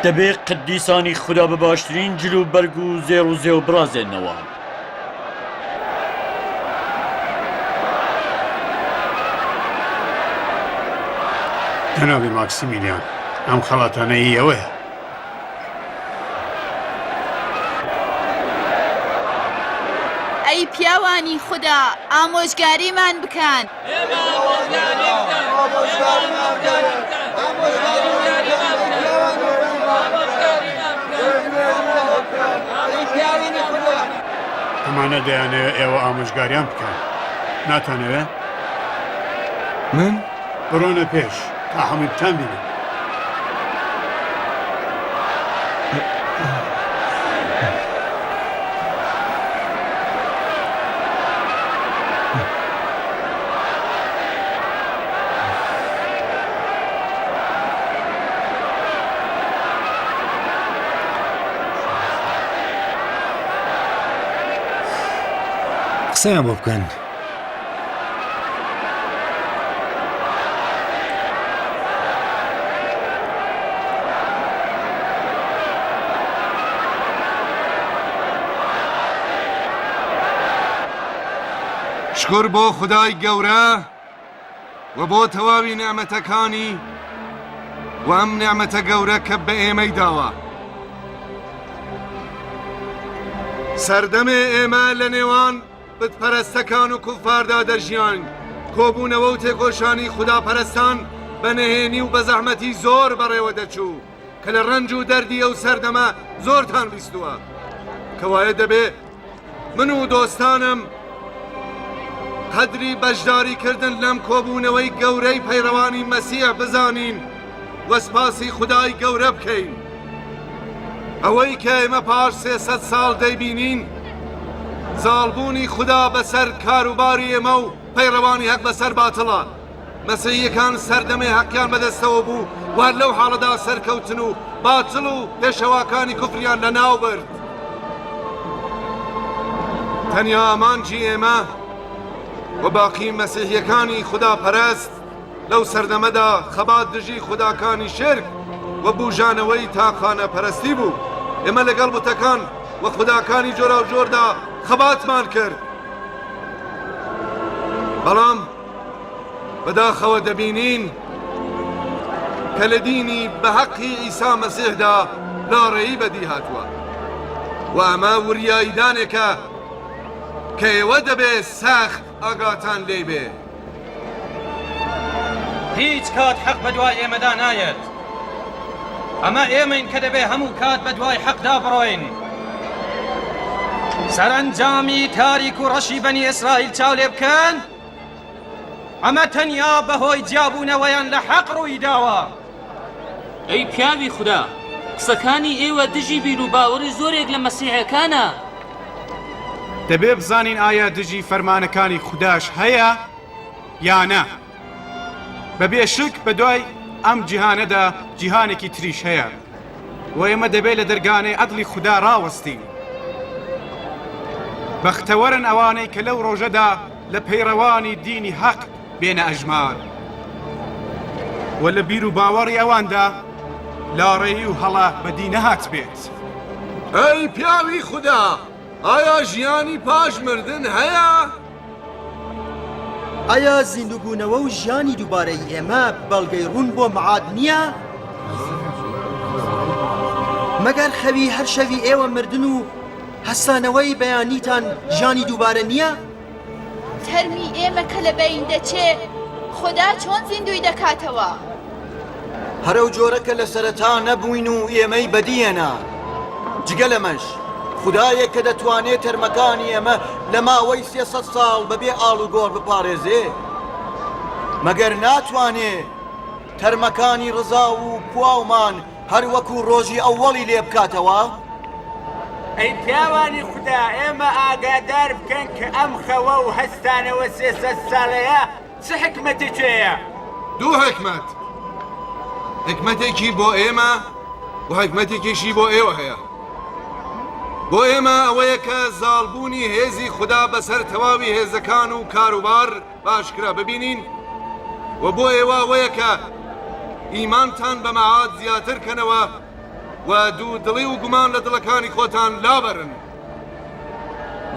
دەبێ قدیسانی خودا بە باشترین جل و بەرگ و زێڕ و زێو بڕازێنەوە. جەنابی ماکسیمیلیان، ئەم خەڵاتانە هی ئێوەیە. ئەی پیاوانی خودا، ئامۆژگاریمان بکەن. ئەمانە دەیانەوێ ئێوە ئامۆژگاریان بکەن. ناتانەوێ؟ من؟ بڕۆنە پێش تا هەمووی بتانبینن. قسەیان بۆ بکەن. شکر بۆ خودای گەورە و بۆ تەواوی نیعمەتەکانی و ئەم نیعمەتە گەورە کە بە ئێمەی داوە. سەردەمێ ئێمە لە نێوان بتپەرستەکان و کوفاردا دەژیاین، کۆبوونەوە و تێکۆشانی خوداپەرستان بە نهێنی و بە زەحمەتی زۆر بەڕێوە دەچوو کە لە ڕەنج و دەردی ئەو سەردەمە زۆرتان بیستووە. کەوایە دەبێ من و دۆستانم قەدری بەشداری کردن لەم کۆبوونەوەی گەورەی پەیڕەوانی مەسیح بزانین و سپاسی خودای گەورە بکەین. ئەوەی کە ئێمە پاش 300 ساڵ دەیبینین زاڵبوونی خودا بەسەر کاروباری ئێمە و پەیڕەوانی هەق بەسەر باتڵە. مەسیحییەکان سەردەمێ هەقیان بەدەستەوە بوو و هەر لەو حاڵەدا سەرکەوتن و باتڵ و پێشەواکانی کوفریان لەناو برد. تەنیا ئامانجی ئێمە و باقی مەسیحییەکانی خوداپەرست لەو سەردەمەدا خەبات دژی خوداکانی شرک و بوژانەوەی تاقانە پەرستی بوو. ئێمە لەگەڵ بتەکان و خوداکانی جۆراوجۆردا خەباتمان کرد. بەڵام بەداخەوە دەبینین کە لە دینی بە هەقی عیسا مەسیحدا لاڕێیی بەدی هاتووە و ئەمە وریاییدانێکە کە ئێوە دەبێ سەخت ئاگاتان لێی بێ. هیچ کات حەق بەدوای ئێمەدا نایەت. ئەمە ئێمەین کە دەبێ هەموو کات بەدوای حەقدا بڕۆین. سەرەنجامی تاریک و ڕەشی بەنی ئیسرائیل چاو لێ بکەن، ئەمە تەنیا بەهۆی جیابوونەوەیان لە حەق ڕوویداوە. ئەی پیاوی خودا، قسەکانی ئێوە دژی بیروباوەڕی زۆرێک لە مەسیحییەکانە. دەبێ بزانین ئایا دژی فەرمانەکانی خوداش هەیە یا نا. بەبێ شک بەدوای ئەم جیهانەدا جیهانێکی تریش هەیە و ئێمە دەبێ لە دەرگانەی عەدڵی خودا ڕاوەستین. بەختەوەرن ئەوانەی کە لەو ڕۆژەدا لە پەیڕەوانی دینی هەق بێنە ئەژمار و لە بیر و باوەڕی ئەواندا لاڕێی و هەڵە بەدی نەهاتبێت. ئەی پیاوی خودا، ئایا ژیانی پاش مردن هەیە؟ ئایا زیندووبوونەوە و ژیانی دووبارەی ئێمە بەڵگەی ڕوون بۆ مەعاد نییە؟ مەگەر خەوی هەر شەوی ئێوە مردن و هەستانەوەی بەیانیتان ژیانی دووبارە نییە؟ تەرمی ئێمە کە لە بەین دەچێ، خودا چۆن زیندووی دەکاتەوە؟ هەر ئەو جۆرە کە لە سەرەتا نەبووین و ئێمەی بەدیهێنا. جگە لەمەش، خودایەک کە دەتوانێ تەرمەکانی ئێمە لە ماوەی 300 ساڵ بەبێ ئاڵوگۆڕ بپاڕێزێ، مەگەر ناتوانێ تەرمەکانی ڕزاو و پواومان هەر وەکوو ڕۆژی ئەوەڵی لێ بکاتەوە؟ ئەی پیاوانی خودا، ئێمە ئاگادار بکەن کە ئەم خەوە و هەستانەوە 300 ساڵەیە چ حیکمەتێکی هەیە؟ دوو حیکمەت، حیکمەتێکی بۆ ئێمە و حیکمەتێکیشی بۆ ئێوە هەیە. بۆ ئێمە ئەوەیە کە زاڵبوونی هێزی خودا بەسەر تەواوی هێزەکان و کاروبار بە ئاشکرا ببینین و بۆ ئێوە ئەوەیە کە ئیمانتان بە مەعاد زیاتر کەنەوە. و دوودڵی و گومان لە دڵەکانی خۆتان لابەرن.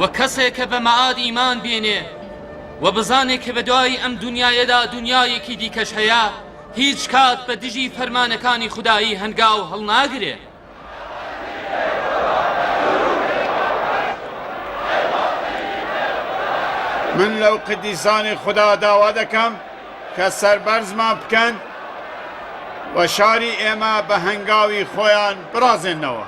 وە کەسێ کە بە مەعاد ئیمان بێنێ و بزانێ کە بە دوای ئەم دونیایەدا دونیایەکی دیکەش هەیە، هیچ کات بە دژی فەرمانەکانی خودایی هەنگاو هەڵناگرێ. من لەو قدیسانی خودا داوا دەکەم کە سەربەرزمان بکەن و شاری ئێمە بە هەنگاوی خۆیان بڕازێننەوە.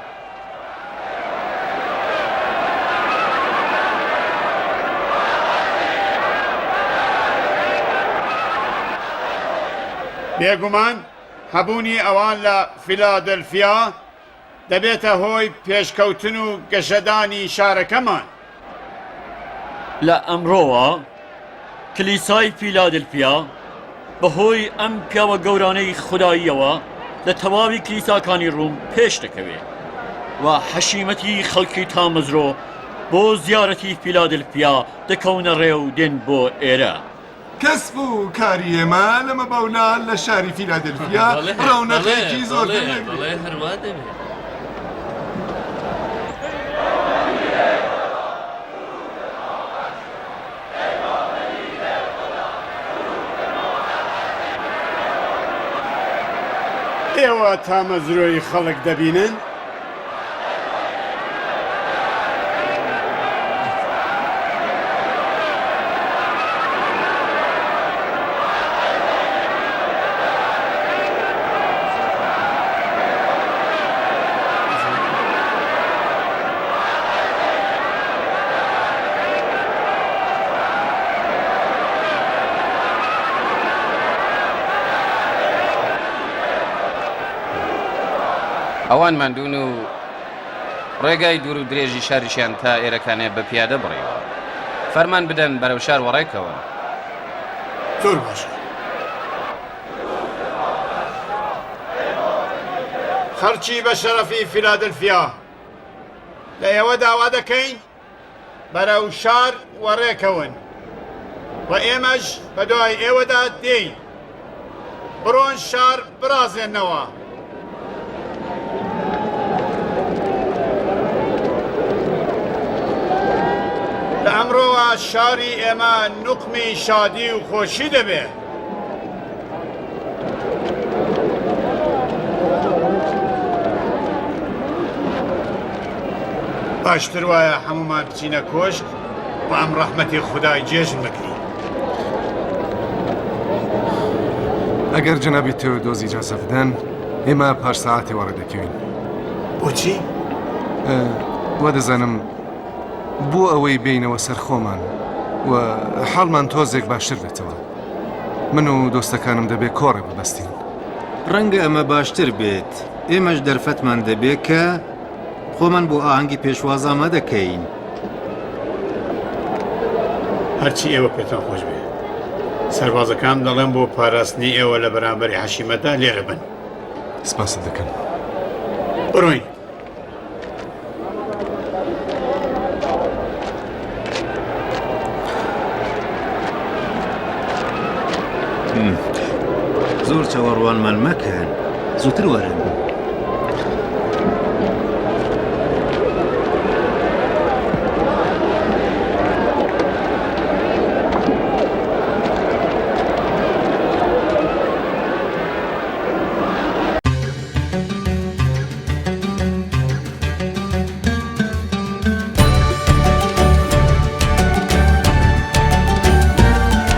بێگومان هەبوونی ئەوان لە فیلادلفیا دەبێتە هۆی پێشکەوتن و گەشەدانی شارەکەمان. لە ئەمڕۆوە کلیسای فیلادلفیا بەهۆی ئەم پیاوە گەورانەی خوداییەوە لە تەواوی کلیساکانی ڕوم پێش دەکەوێ و حەشیمەتی خەڵکی تامەزرۆ بۆ زیارەتی فیلادلفیا دەکەونە ڕێ و دێن بۆ ئێرە. کەسب و کاری ئێمە لەمە بەولا لە شاری فیلادلفیا ڕەونەقێکی زۆرتر دەگرێت. ئێوە تامەزرۆی خەڵک دەبینن؟ ئەوان ماندوون و ڕێگای دوور و درێژی شاریشیان تا ئێرەکانێ بە پیادە بڕیوە. فەرمان بدەن بەرەو شار وەڕێکەون. زۆر باشە. خەڵکی بە شەرەفی فیلادلفیا لە ئێوە داوا دەکەین بەرەو شار وەڕێکەون و ئێمەش بەدوای ئێوەدا دێین. بڕۆن شار بڕازێنەوە. لە ئەمڕۆوە شاری ئێمە نوقمی شادی و خۆشی دەبێ. باشتر وایە هەموومان بچینە کۆشک و ئەم ڕەحمەتی خودای جێژن بگرین. ئەگەر جەنابی تێۆدۆز ئیجازە بدەن ئێمە پاش سەعاتێ وەڕێ دەکەوین. بۆچی؟ وا دەزانم بۆ ئەوەی بێینەوە سەر خۆمان و حاڵمان تۆزێک باشتر بێتەوە. من و دۆستەکانم دەبێ کۆڕێ ببەستین. ڕەنگە ئەمە باشتر بێت. ئێمەش دەرفەتمان دەبێ کە خۆمان بۆ ئاهەنگی پێشواز ئامادە کەین. هەرچی ئێوە پێتان خۆش بێ. سەربازەکانم دەڵێم بۆ پاراستنی ئێوە لە بەرامبەری حەشیمەتدا لێرە بن. سپاست دەکەم. بڕۆین. زۆر چاوەڕوانمان مەکەن. زووتر وەرن.